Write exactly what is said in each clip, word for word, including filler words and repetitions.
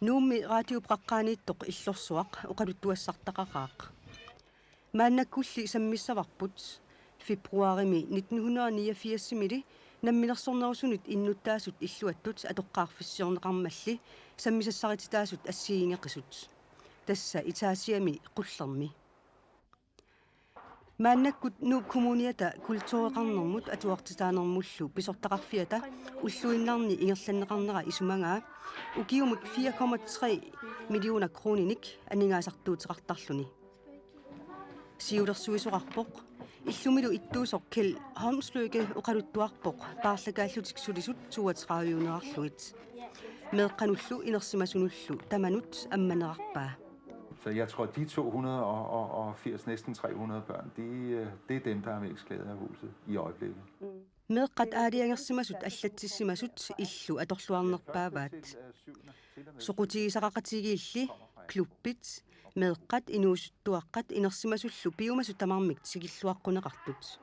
Nuummi Radiup qaqqaaniittoq illorsuaq oqaluttuassartaqaqaaq. Maannakkulli sammissavarput. Februarimi nitten hundrede og niogfirsimi namminersornerusunit innuttaasut illuattut atoqqaarfissiorneqarmalli sammisassarititaasut assigiinngeqisut. Tassa etagiami qullermi. Maannakkut Nuup Kommuniata kultureqarnermut atuartitaanermullu pisortaqarfiata ulluinnarni ingerlanneqarnera isumagaa ukiumut fire komma tre millioner kroninik aningaasartuuteqartarluni. Siulersuisoqarpoq, illumilu ittuusoq Kjeld Holmslykke oqaluttuarpoq paarlakaallutik sulisut toogtredive-unerarlugit. Meeqqanullu inersimasunullu tamanut ammanerarpaa. Så jeg tror, de to hundrede og, og, og firs, næsten tre hundrede børn, de, øh, det er dem, der er mest skadet af huset i øjeblikket. Meeqqat aalajangersimasut allatsissimasut illu atorluarnerpaavaat. Soqutigisaqaqatigiilli, klubbit, meeqqat, inuusuttuaqqat inersimasullu piumasut tamarmik tikilluaqquneqartut.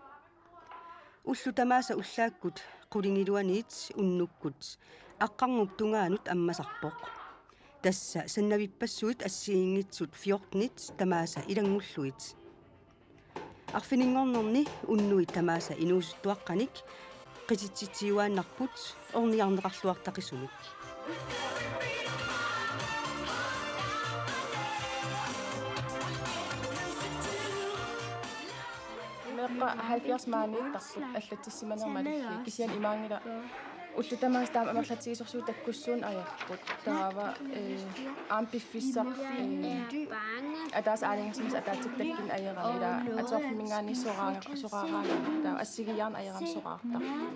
Ullut tamaasa ullaakkut qulingiluaniit unnukkut aqqarngup tungaanut ammasarpoq. Tassa sannavippassuit assigiinngitsut fjortenit tamaasa ilanngullugit. Arfininngornerni unnuit tamaasa inuusuttuaqqanik qititsitsiuaannarput ornigarneqarluartaqisumik. Meeqqat halvfjerds maaniittarput allatsissimanermut alliit, kisianni imaanngilaq ullut tamaasa taama amerlatigisorsuit takkussuunneq ajorput. Taava, eh, aamma piffissaq, eh, ataaseq aalajangersimasoq ataatsip takkunneq ajorami, ila atorfimmingaanniit soraanga-, soraaraangami, taava assigiiaarneq ajorami soraartarluni.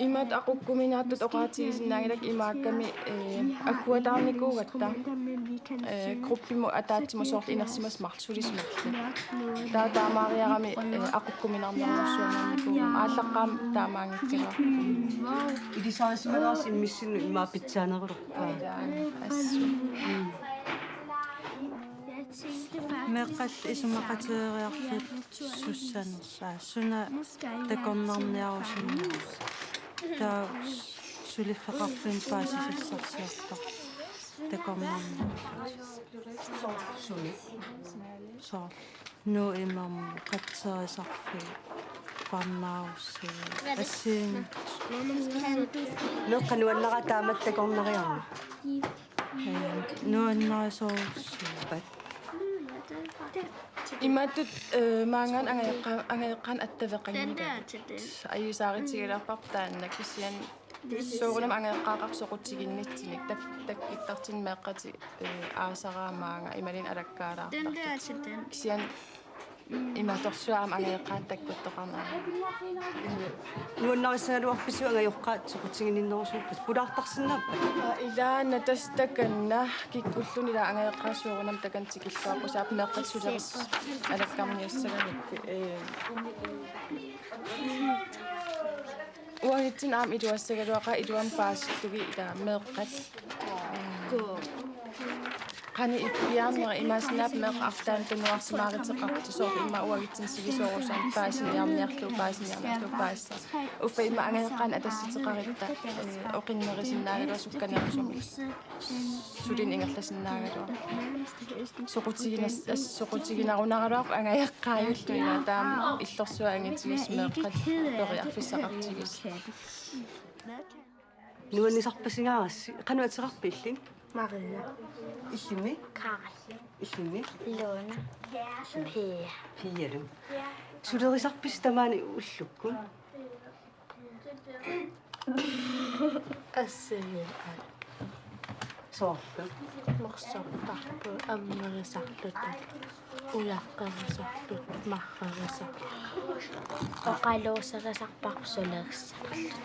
Imaattoq aqukkuminaattoq oqaatigisinnaanngilakka imaakkami, eh, agguataarnikuugatta, eh, gruppimut ataatsimut soorlu inersimasut marluk sulisut marluk. Taava taamaariarami, eh, aqukkuminarnerussuanngornikuugami aallaqqaammut taamaanngikkaluarpoq. Ilisarisimanerup immissinnut immaqa pitsaanerulerpaa. Ila, assut. Meeqqat isumaqateeriarlutik sussanersoq, suna takornarniarusunnersoq. Taava suliffeqarfimmik paasisassarsiortarpoq takornarniarlutik. Soorlu sumi? Soorlu Nuup imermut, qatserisarfik, parnaarussiaq, assigiinngitsut. Meeqqat nuannaraa taamatut takornariarneq? Ee, nuannarisorujussuuaat. Imaattut, eh, maanngaanniit angajoqqa-, angajoqqaaneq attaveqanngilaq. Ajuusaarutigilaarparput taanna, kisianni soorunami angajoqqaaqarpoq soqutiginnitsinik, tak-, takkuttartut meeqqatik, eh, aasaraat maanga imaluunniit alakkaalaartartut. Kisianni imatorsuaq aamma angajoqqaaneq takkuttoqarnera. Nuannarissagaluarpisiuk angajoqqaat soqutiginninnerusuuppata? Pulaartarsinnaappat? Aa, ilaana tassa takanna kikkulluunniit ila angajoqqaat soorunami takanna tikilluaqqusaat, meeqqat suleris alakkarniassagamikkit. Ee. Uagutsinnut aamma iluassagaluaqaaq iluamik paasillugit ila meeqqat. Qanoq ippiarneri imaassinnaavoq meeqqat arlaannik tunuarsimaaruteqartut, soorlu immaqa uagutsinnut sivisoorusutut paasiniarniarlugu, paasiniarniarlugu, paasissaaq. Uffa immaqa angajoqqaaneq atassiteqaratta, ee, oqinnerusinnaagaluaq sukkanerusumik. Sulineq ingerlasinnaagaluaq. Soqutiginas-, as-, soqutiginarunaraluarpoq angajoqqaajullugu, ila taama illorsuaq angitigisoq meeqqat periarfissaqartigisoq. Nuannisarpasingaarassi, qanoq ateqarpit illit? Maria. Illimmi? Kari. Illimmi? Luna. Pia. Pialu. Sulerisarpisi tamaani ullukkut? Assigiiaat. Soorlu? Morsortarput, ammerisarluta, ulaqqerisarluta, marrerisarluta. Oqaluuserisarparput sulerissarluta.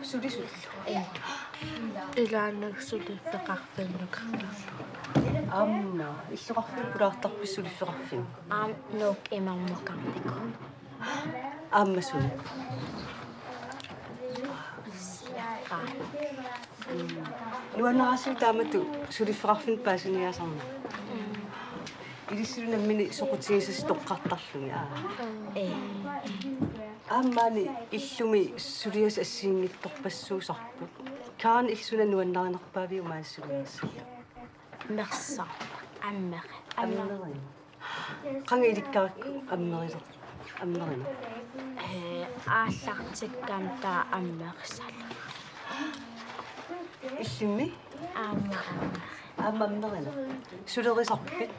Sulisut? Ee. Ilaanni suliffeqarfinnukartarluta. Aamma, illoqarfiit pulaartarpisi suliffeqarfimmut? Aamma Nuup imermukarnikuuvoq. Aamma suli. Nuannarisiuk taamatut suliffeqarfimmut paasiniaasarneq? Ilissilu nammineq soqutigisassat toqqartarlugit, aa. Ee. Aamma maani illumi suliassat assigiinngitsorpassuusarput. Karen, illit suna nuannarinerpaaviuk maani suliassillunga? Mersorpara. Ammeri. Ammeri. Ammeri. Qanga ilikkagakku ammeriler-, ammerineq? Ee, aallartikkaanni taava ammerisalerama. Illimmi? Aamma ammeri. Aamma ammerineq. Sulerisarpit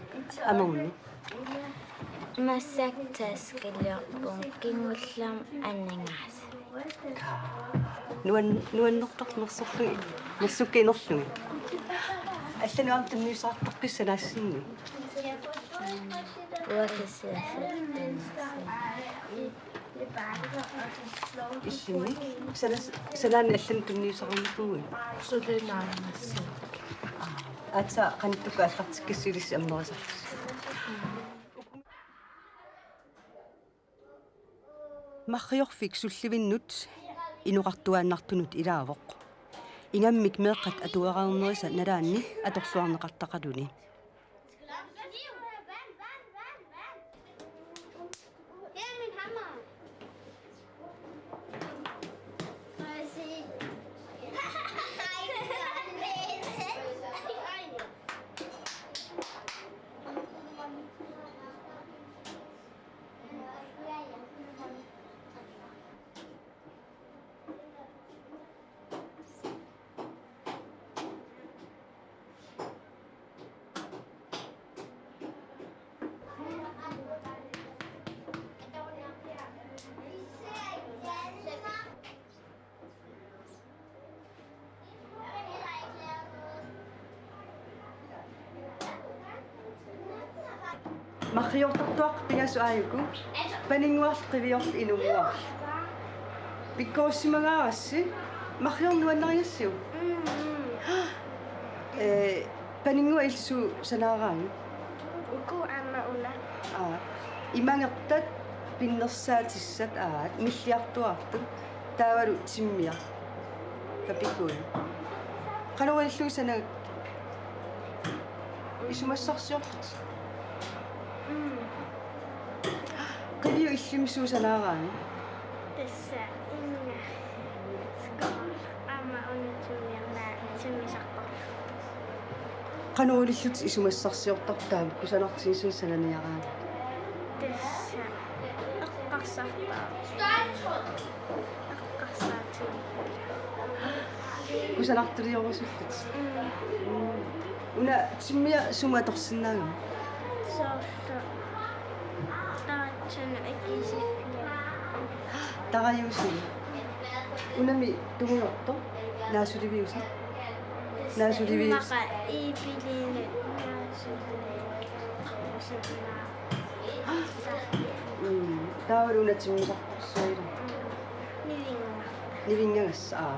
amermik? Massakkut taskiliorpunga, kingullermik aningaasat. Nuan-, nuannertarpoq mersorlugit, mersukka inerlugit. Allanut aamma tunniussaqartarpisi sanaassinni? Uanga kisianni. Illimmi? Sana-, sanaanni allanut tunniussaqarnikuuit? Suli naammassiuk. Aatsaat qanittukkut aallartikkassi ilissi ammerisartusi. Marriorfik sullivinnut inoqartuaannartunut ilaavoq. Ingammik meeqqat atuararnerisa nalaanni atorluarneqartaqaluni. Marriortartuaqqat pingasut aajuku. Paninnguarlu qiviorlu inunnguarlu. Pikkorissimagaarassi. Marriorneq nuannarigassiuk? Mm, mm. Ee, paninnguaq illit suut sanaaraanni? Uku aamma una. Aa. Imangertat pinnersaatissat aat, milliartuaartut, taavalu timmiaq. Papigøye. Qanoq ilillugu sanagakkit? Isumassarsiorlutit. Mm. Qiviup illimmi suut sanaaraanni? Tassa inga. Skål. Aamma una timmiarnaa timmisarpoq. Qanoq ilillutit isumassarsiortartut taama kusanartigisumik sananiaraanni? Tassa eqqarsartaa. Eqqarsaatigaara. Kusanartuliorusullutit. Mm. Mm. Una timmiaq sumut atorsinnaagami? Soorlu taratsunut ikisiffiga. Tarajuusunik. Unami tungujortoq? Naasuliviusaq? Naasulivius-. Immaqa iipilinut naasuliviusaq. Mm. Taavalu una timmisartorsuilu. Mm. Nivinnga-. Nivinngagassaq, aa.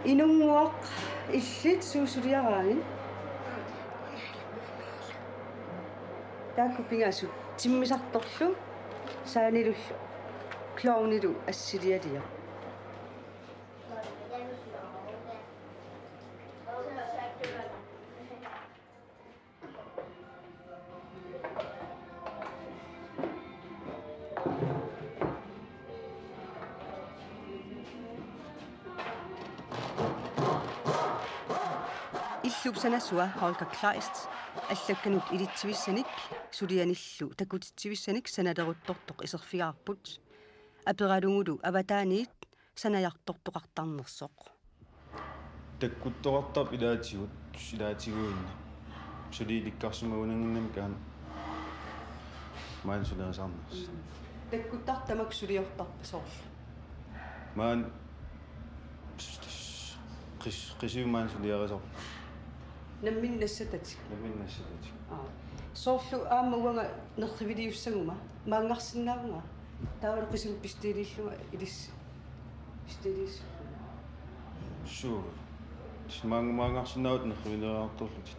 Inunnguaq, illit suut suliaraanni? Taakku pingasut timmisartorlu, saanilullu, klovnilu assilialiaq. Illup sanasua Holger Kleist allakkanut ilitsivissanik sulianillu takutitsivissanik sanaleruttortoq iserfigaarput. Aperalugulu avataaniit sanajartortoqartarnersoq. Takkuttoqartarpoq ilaatigut, ilaatiguinnaq. Suli ilikkarsimagunannginnamik aamma maani sulerisarnersoq. Takkuttartut tamakku suliortarput soorlu? Maani qis-, qis-, qisuit maani suliarisarput. Nammineq nassatatik? Nammineq nassatatik. Aa. Soorlu aamma uanga nerriviliussaguma, maanngarsinnaavunga. Taavalu qisunik pistilillunga ilissi. Pistilillugu. Suu. Tassa maannga-, maanngarsinnaavutit nerrivileriartorlutit.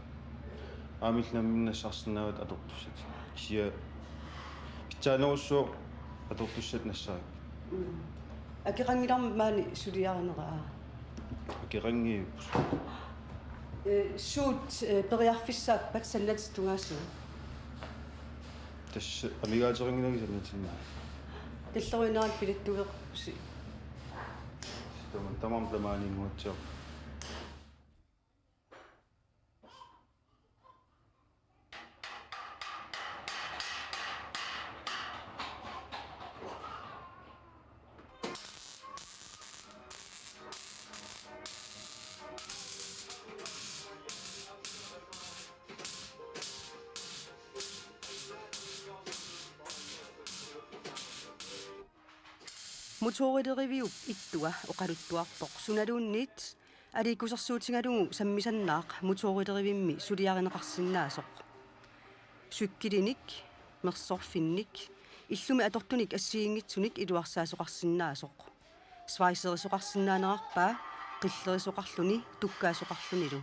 Aamma illit nammineq nassarsinnaavutit atortussatit. Kisianni pitsaanerussaaq atortussat nassaapput. Mm. Akeqanngilarmi maani suliarinera? Akeqanngivipput. Ee, suut, ee, periarfissaappat sanatit tungaasigut? Tassa amigaateqanngilanga sanatinnagu. Kalleriunerani pilattugeqqusi. Tamam, tamam, tamam, ni mucho. Motorileriviup ittua oqaluttuarpoq sunaluunniit aliikkusersuutigalugu sammisannaaq motorilerivimmi suliarineqarsinnaasoq. Cykelinik, mersorfinnik, illumi atortunik assigiinngitsunik iluarsaasoqarsinnaasoq. Svejserisoqarsinnaanerarpaa, qillerisoqarluni, tukkaasoqarlunilu.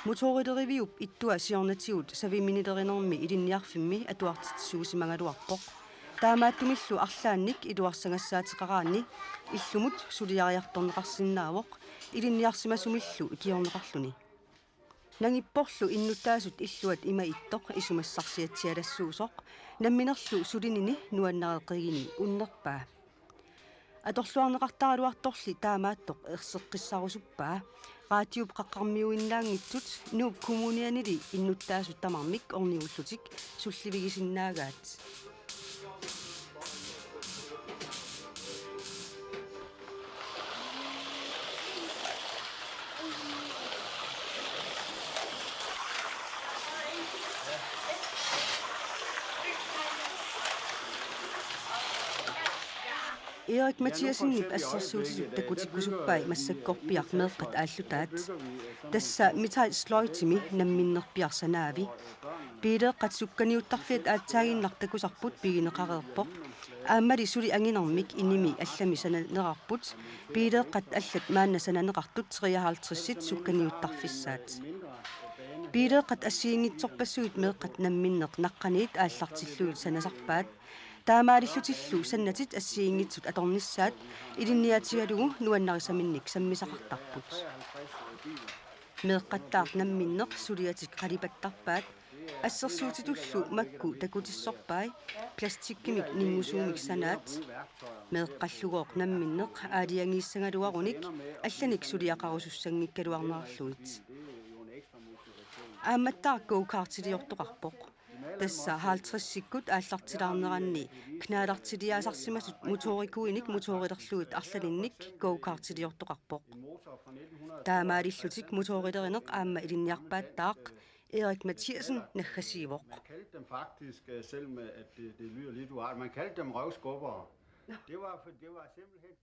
Motorileriviup ittua siornatigut saviminnilerinermi ilinniarfimmi atuartitsisuusimagaluarpoq. Taamaattumillu arlaannik iluarsagassaateqaraanni illumut suliariartorneqarsinnaavoq ilinniarsimasumillu ikiorneqarluni. Nangipporlu innuttaasut illuat ima ittoq isumassarsiatsialassuusoq namminerlu sulinini nuannareqigini unnerpaa. Atorluarneqartaraluartorli taamaattoq erseqqissarusuppaa. Raatiup qaqqarmiuinnaanngitsut Nuuk Kommunianili innuttaasut tamarmik ornigullutik sullivigisinnaagaat. Erik Mathiassenip assersuutitut takutikkusuppai massakkorpiaq meeqqat aallutaat. Tassa Metal Sløjtimi namminneq piarsanaavi. Biileeqqat sukkaniuttarfiat aatsaaginnaq takusarput pigineqareerpoq. Aammali suli anginermik inimi allami sananerarput. Biileeqqat allat maanna sananeqartut treoghalvtredsit sukkaniuttarfissaat. Biileeqqat assigiinngitsorpassuit meeqqat namminneq naqqaniit aallartillugit sanasarpaat. Taamaalillutillu sannatit assigiinngitsut atornissaat ilinniaatigalugu nuannarisaminnik sammisaqartarput. Meeqqattaaq namminneq suliatik qalipattarpaat, assersuutitullu makku takutissorpai, plastikkimik ninngusuumik sanaat. Meeqqallugooq namminneq aalajangiissagaluarunik allanik suliaqarusussanngikkaluarnerarlugit. Aammattaaq go-kartiliortoqarpoq. Tassa halvtredsikkut aallartilaarneranni knallertiliaasarsimasut motorikuinik motorilerlugit arlalinnik go-kartiliortoqarpoq. Taamaalillutik motorilerineq aamma ilinniarpaattaaq Erik Mathiassen naggasiivoq. Man kaldte dem faktisk, øh, selvom, øh, at det, det lyder lidt uartigt, man kaldte dem røvskubbere. Det var, for, det var simpelthen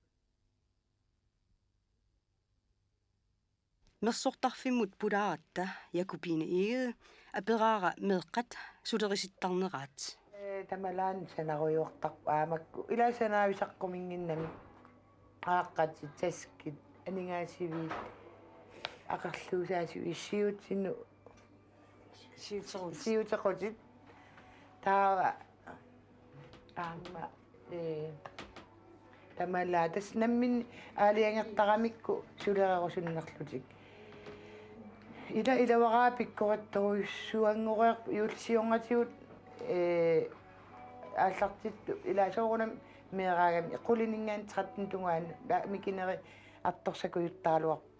Mersortarfimmut pulaaratta Jakobine Egede aperaara meeqqat sulerisittarneraat. Ee, tamalaani sanarujoortarpoq aamakku. Ila sanaavisaqquminnginnami aaqqatit, taskit, aningaasiviit, aqerluusaasiviit, siutinut Siutequtit. Siutequtit. Taava aamma, ee, tamalaat tassa namminneq aalajangertaramikku sulererusunnerlutik. Ila iluaraa pikkorittorujussuanngoreerpoq juullisiornatigut, ee, aallartittut ila soorunami meeraagami qulininngaanniit tretten tungaanut, ila mikineri artorsakujuttaraluarpoq.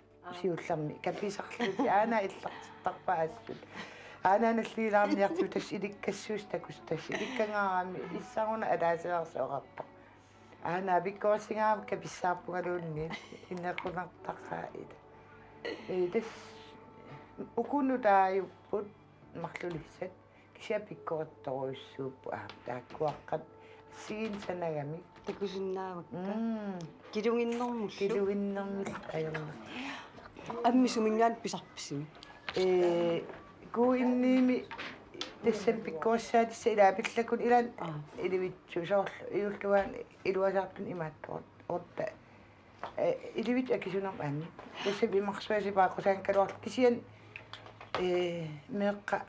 Siullermik kapisarlutik aana illartittarpaa assut. Aana nalliilaarniartut tassa ilikkassuusoq takusoq tassa ilikkangaarami issaruna ataaseersoqarpoq. Aana pikkorissingaarami kapissaarpungaluunniit inequnartaqaat ila. Ee, tassa uku nutaajupput marlulissat. Kisianni pikkorittorujussuupput aamma taakkuaqqat assigiinneq sanagamik. Takusinnaavakka. Mm. Kiluginnermullu. Kiluginnermillu ajornaq. Ammi suminngaanniit pisarpisiuk? Ee, K N I-mi tassani pikkorissaatissat ila pillakkunik ilaanni. Aa. Ilivitsu soorlu juullugaanni iluasaartuni imaattoq. Otte. Ee, ilivitsu akisunermik aamma. Tassa imarsuasipaa qusaankaluarlu kisianni, ee, meeqqat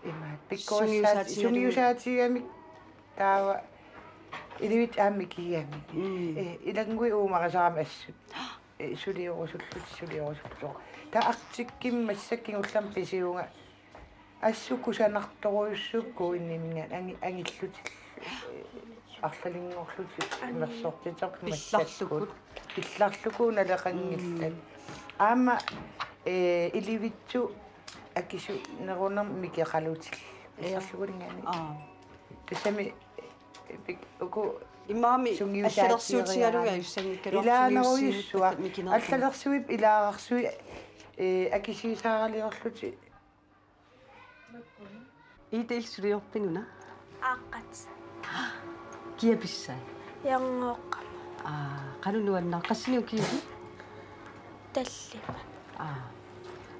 imaat pikkorissaat sungiusaatigamik. Sungiusaatigamik taava ilivitsu aamma ikigamik. Mm. Ee, ilannguit uumarisarami assut. Ee, suliorusullutik suliorusullutik. Taava Arcticimi massakkut kingullermik pisivunga assut kusanartorujussuupput K N I-minngaanniit angi-, angillutillu. Ee, Arlalinngorlutik. Aamma. Imersortiterput. Pillarlukut. Massakkut. Pillarlukut naleqanngillat. Mm. Aamma, eh, ilivitsoq akisunerunam mikeqalutik. Ja. Pillarlukulingaani. Aa. Tassami, eh, pik-, uku imaami sungiusaatigigaluarput. Allalersuutigalugu ajussanngikkaluarput. Ilaanerujussuaq. Sungiusiinnut mikinerlugu. Allalersuit ilaararsuit, eh, akisuusaaraliorlutik. Ida, illit suliorpit una? Aaqqat. Kia pissaat? Hjørngooqqama. Aa, qanoq nuannaaq, qassinik ukiuit? Tallimat. Aa.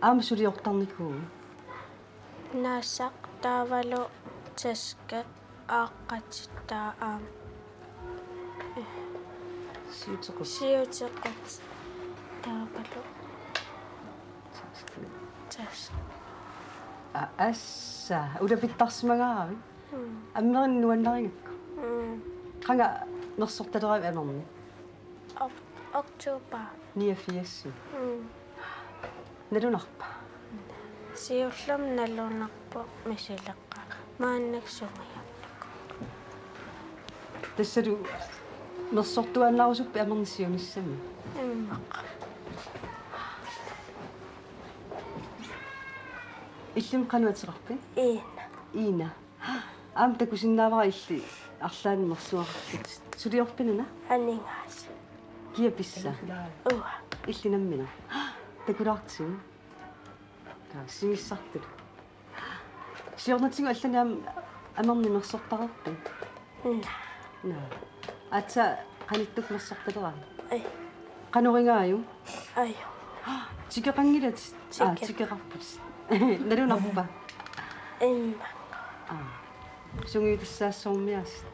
Aamma suliortarnikuuit? Naasaq taavalu taskaq aaqqatit taava aamma. Siutequt. Siutequt. Taavalu. Task. Task. Aa, assa, ulapittarsimagaaravit? Mm. Ammerineq nuannarigakku. Mm. Qanga mersortaleravit Amerni? Ok-, oktober. Niogfirs. Mm. Nalunarpa? Siullermik nalunarpoq, misileqqaarpoq. Maannakkut sungiunneqarpoq. Tassalu mersortuaannarusuppit Amerni siunissami? Immaqa. Illimmi qanoq ateqarpit? Iina. Iina. Aamma takusinnaavara illit arlaannik mersuaqarputit. Suliorpit una? Aningaasat. Kia pissaat? Uanga. Illit nammineq? Takulaartigu. Taa, simissartut. Siornatigut allanik aamma Amerni mersortareerpit? Naa. Naa. Aatsaat qanittukkut mersortaleraat? Ai. Qanoringaajuk? Ai. Tikeqanngilatit? Aa, tike-, tikeqarputit. Nalunarpa? Immaqa. Aa. Sungiutissaassormiaasit.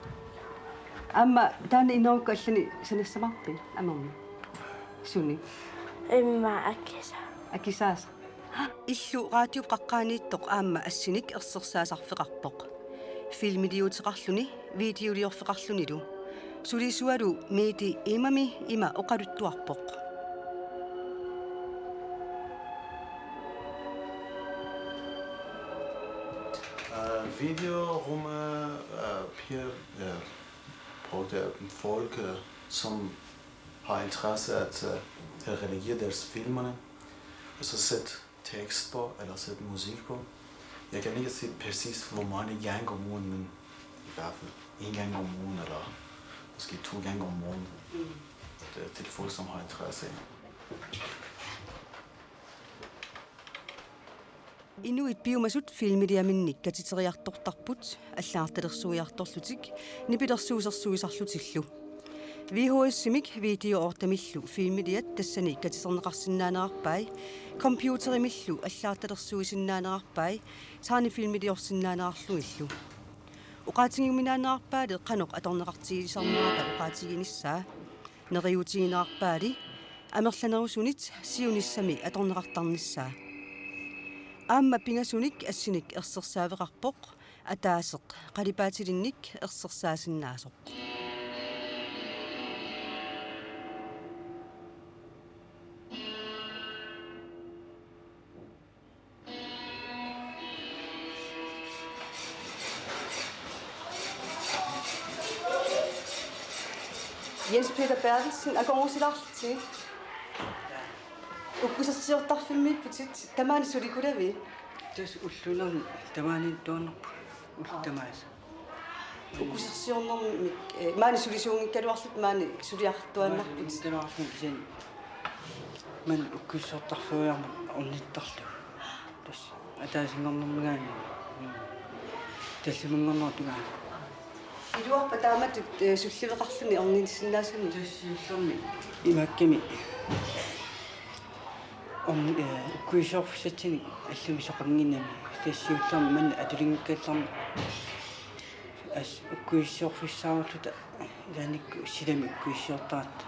Aamma taanna inerukkut allanik sanassamaarpit Amerni? Suni? Immaqa akisa-. Akisaasaq. Illu raatiup qaqqaaniittoq aamma assinik ersersaasarfeqarpoq. Filmiliuuteqarluni, videoliorfeqarlunilu. Sulisualu Mette Emami ima oqaluttuarpoq. Øh, video rummer, øh, piger, øh, og der er folk, øh, som har interesse at, øh, at redigere deres filmerne, og så sætte tekst på, eller sætte musik på. Jeg kan ikke sige præcis, hvor mange gange om ugen, men i hvert fald en gang om ugen, eller måske to gange om måneden. Mm. Det er til folk, som har interesse. Inuit piumasut filmiliaminnik katiteriartortarput, allagartalersuiartorlutik nipilersuusersuisarlutillu. V H S-imik video ottemillu filmiliat tassani katiterneqarsinnaanerarpai, computerimillu allagartalersuisinnaanerarpai, tegnefilmiliorsinnaanerarlugillu. Oqaatigiuminaanerarpaali qanoq atorneqartigisarnerata oqaatiginissaa. Neriuutiginerarpaali amerlanerusunit siunissami atorneqartarnissaa. Aamma pingasunik assinik ersersaaveqarpoq, ataaseq qalipaatilinnik ersersaasinnaasoq. Jens Peter Berthelsen, akornusilaarlutit. Ukkusersiortarfimmiipputit, tamaani suli kulavit? Tassa ulluinnarni tamaani tuunnerput, ullut tamaasa. Ukkusersiornermik, eh, maani sulisuunngikkaluarlutit maani suliartuaannarput. Maani suliartuaannarput kisianni maani ukkusersiortarfiuiarmat ornittarlugu. Tassa ataasinngornermigaanni. Mm. Tallimanngornerup tungaanut. Iluarpa taamatut, eh, sulliveqarluni ornisinnaasunik? Tassa siullermik imaakkami. Om, eh, ukkusersiorfissatsinnut allamik soqannginnami. Tassa siullermik maani atulinngikkallarmat. As ukkusersiorfissaarilluta ilaannikkut silami ukkusersiortaratta.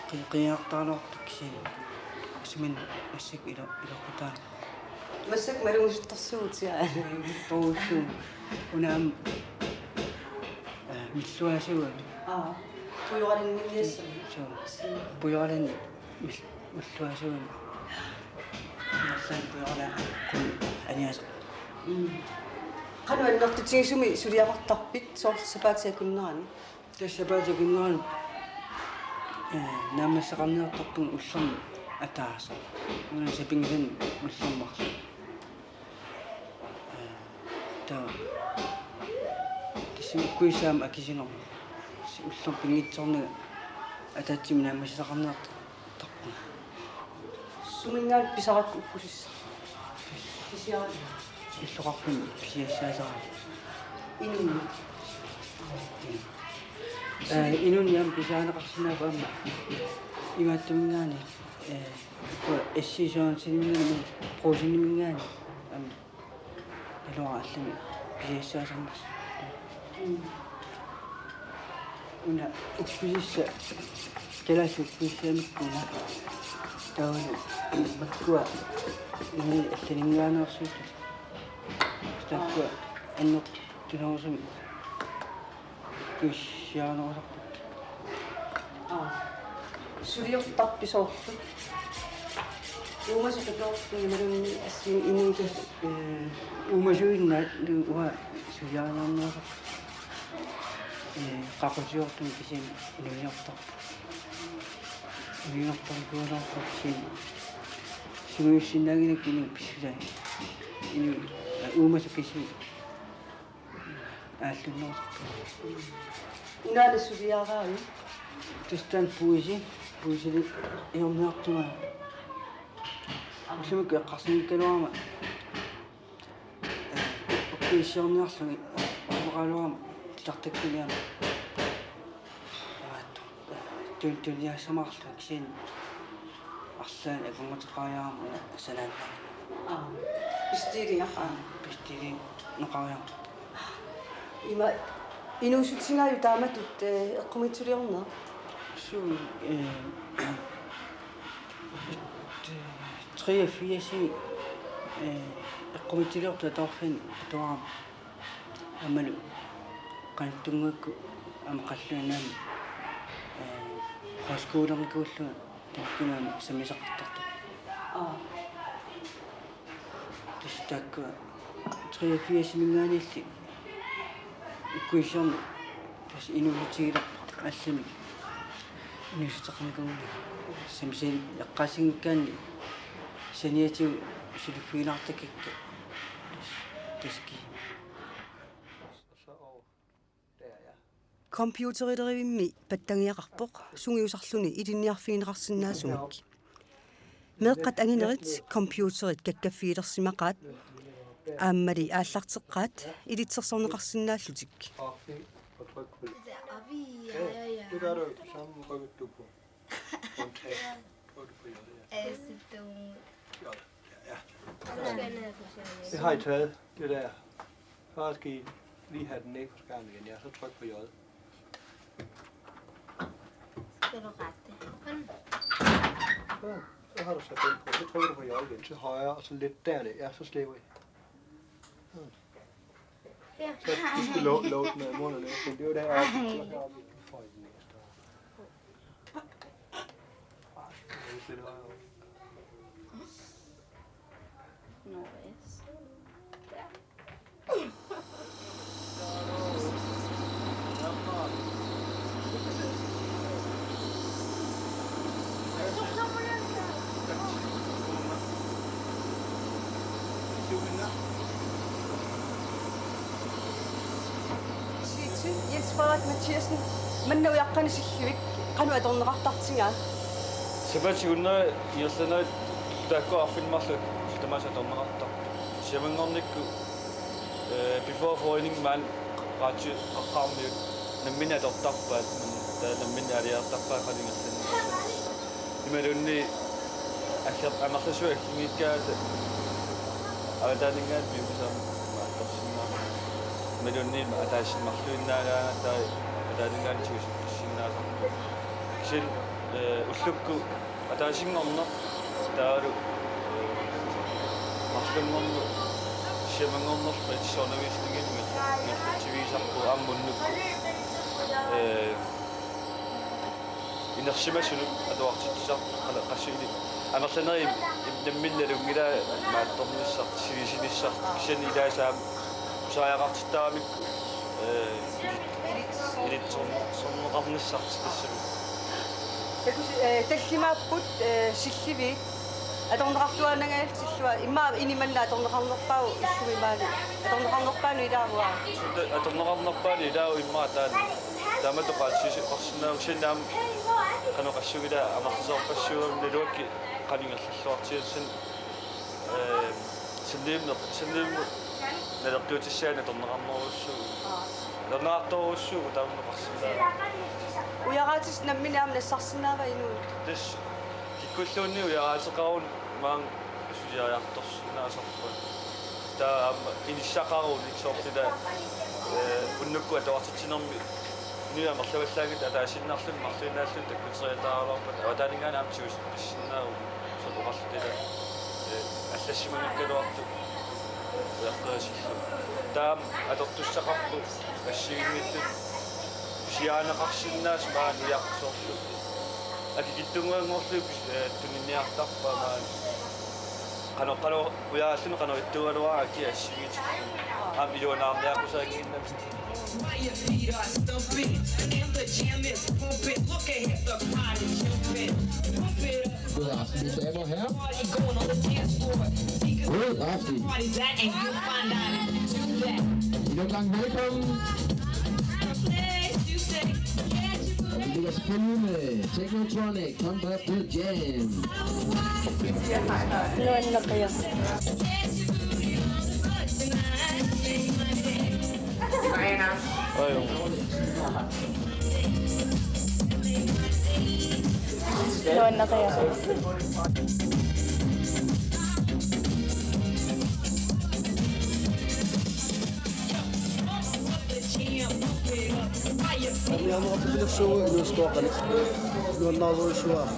Qi-, qiiartaraluartoq kisianni. Asumani massakkut ilo-, iloqutaa. Massakkut malugusuttorsuugut, aa. Malugusuttorsuugut. Una aamma, eh, milluaasuugami. Aa. Pujoralinniassami. Suu. Pujoralinni mil-, milluaasuugami. Nallan pujoralaaq qun aniasoq. Mm. Qanoq annertutigisumik suliaqartarpit soorlu sapaatip akunnerani? Tassa sapaatip akunnerani, eh, naammassaqarniartarpunga ullormut ataaseq. Una sapinngisannik ullormut marluk. Eh, taava. Tassa ukkuissaammat akisunermut. Ullormut pinngitsoornanga ataatsimik naammassaqarniartarpunga. Suminngaanniit pisarakku ukkusissaq? Pisiara-. Illoqarfimmi pisiassaasarami. Inunni? Eh, inunni aamma pisarineqarsinnaavoq aamma. Imaattuminngaanniit, eh, uku S C Sørenseniminngaanniit, Brugseniminngaanniit aamma. Iluaralluni pisiassaasarnersoq. Mm. Una ukkusissaq, kalaallit ukkusissaannik una. Taavalu makkua ini allaninngaanneersuupput. Taakkua annertunerusumik ukkusissiarinerusarput. Aa. Suliortarpit soorlu? Uumasut katoorput imaluunniit assigiinngitsut? Eh, uumasuinnaat uanga suliariniarnersarpara. Eh, qaqusiortumik kisianni inuuniartar-, inuuniartarnikuugaluarpara kisianni sungiussinnaanngilakkit inuup pissusai. Inu-, eh, uumasut kisianni aallunnerusoq. Unaana suliaraavit? Tassa taanna puisi, puisiliorniartunga. Ullumikkut eqqarsanngikkaluarama, eh, ukkusissiorniarlunga, eh, oqaraluarama titartakkuniarlunga. Tun-, tuniassamaarlunga kisianni arlaannik akornuteqariarama una sanaannaavoq. Aa, bestillinger. Aa, bestillingeqariarama. Ima inuussutigaajuk taamatut, eh, eqqumiitsuliorneq? Suu, eh, treogfirsimi, eh, eqqumiitsuliortoq atuarfimmi atuarama. Aammalu qanittunnguakku aamma qallunaami, eh, højskolernikuullunga tamakkununnga sammisaqartartoq. Aa. Tassa taakkua treogfirsiminngaanniilli ukkusissiorneq tassa inuussutigilerpara allamik inuussuteqarnikuullunga. Sammisaq eqqaassanngikkaanni saniatigut suliffiginiartakkakka. Tassa, tassa. Computerilerivimmi pattagiaqarpoq sungiusarluni ilinniarfigineqarsinnaasumik. Meeqqat anginerit computerit kakkaffigilersimaqaat, aammali aallarteqqaat ilitsersorneqarsinnaallutik. Det gør du jo på samme måde, du på. Undtag. Trykker på J, ja. J. Ja, ja. Det har I taget, det der. Så skal I lige have den ned på skærmen igen. Ja, så tryk på J. Skal du rette? Sådan. Så har du sat den på. Så trykker du på J igen til højre, og så lidt derned. Ja, så slæber I. Sådan. Ja. Så du skal lo-, load med munden, ikke? Det er jo der, så har vi, får I den ekstra. Nå, yes. Jens Frederik Mathiassen, manna ujaqqanik sillivik, qanoq atorneqartartigaa? Sapaatip akunneri ingerlanerit taakku arfineq-marluk tamaasa atorneqartarput. Siamanngornikkut, eh, before forening maani radiup qaqqaarmiut namminneq atortarpaat, taava namminneq aalajangertarpaat qanoq ingerlannersut. Imaluunniit agger-, amerlasuut aggiinngikkaangatta avataaninngaanniit piumasaqartarsinnaammat. Imaluunniit ataaseq marluinnaagaangatta avataaninngaanniit tigusukkussinnaasarpoq. Kisianni, eh, ullukkut ataasinngorneq taavalu, eh, marlunngorneq siamanngornerlu fritidsondervisningimik ingerlatsivigisarpugut aamma unnukkut, eh, inersimasunut atuartitsisarput qala-, qassit illit. Amerlanerit im-, im-, namminneq nalunngilaa maattornissartik, silisinissartik, kisianni ilaasa aamma pisariaqartittaramikku, eh, ilit-, Ilitsorneqarnissartik tassami. Takusi-, eh, tallimaapput, eh, silliviit. Atorneqartuaannangajallutillu immaqa inimanna atorneqarnerpaavoq illumimaani. Atorneqarnerpaanut ilaavaa. Sunda atorneqarnerpaanut ilaavoq immaqa taanna. Taamatut oqaatigisoqarsinnaavoq kisianni aamma qanoq oqassuunga ilaa amerlasoorpassuit naluakkut qanoq ingerlalluartigisassanik, eh, sinniimmi-, sinniimmut naleqqiutissagaanni atorneqarnerujussuuvoq. Atorneqartorujussuuvoq taamatoqarsinnaavoq. Ujaraatissat nammineq aamma nassarsinnaava inuit? Tassa kikkulluunniit ujaraateqaruni maanga suliariartorsinnaasarput. Taava aamma inissaqaruni soorlu ilaa, eh, unnukkut atuartitsinermi inuit amerlavallaanngitsut ataasiinnarluni marluinnaalluni takkuteriataaraluarpata avataaninngaanniit aamma tigusinnaavugut soorlu oqarluta ilaa, eh, allassimagakkaluartut eqqerisillu. Taava atortussaqarpoq assigiinngitsut pisiarineqarsinnaasut maani ujartoorlu. Akikitsunnguanngorlugit pis-, eh, tuniniartarpaat maani. Qanoq, qanoq ujaralluni qanoq ittuugaluarpara assigiitillugu. Aamma iluanaarniaqqusaannginnami. Why your feet are stumping and the jam is pumping. Look ahead, the crowd is jumping. Pump it up. God aften, mine damer og herrer. Party going on the dance floor. Because God aften. Party that and you'll find out if you do that. I vil gerne velkommen Og vi ligger selvfølgelig med Technotronic kontra The Jam. Nuannaqiaq. Aju. Nuannaqiaq. Amiamuarpilersuugu inuusuttooqqani. Nuannaarujussuaq.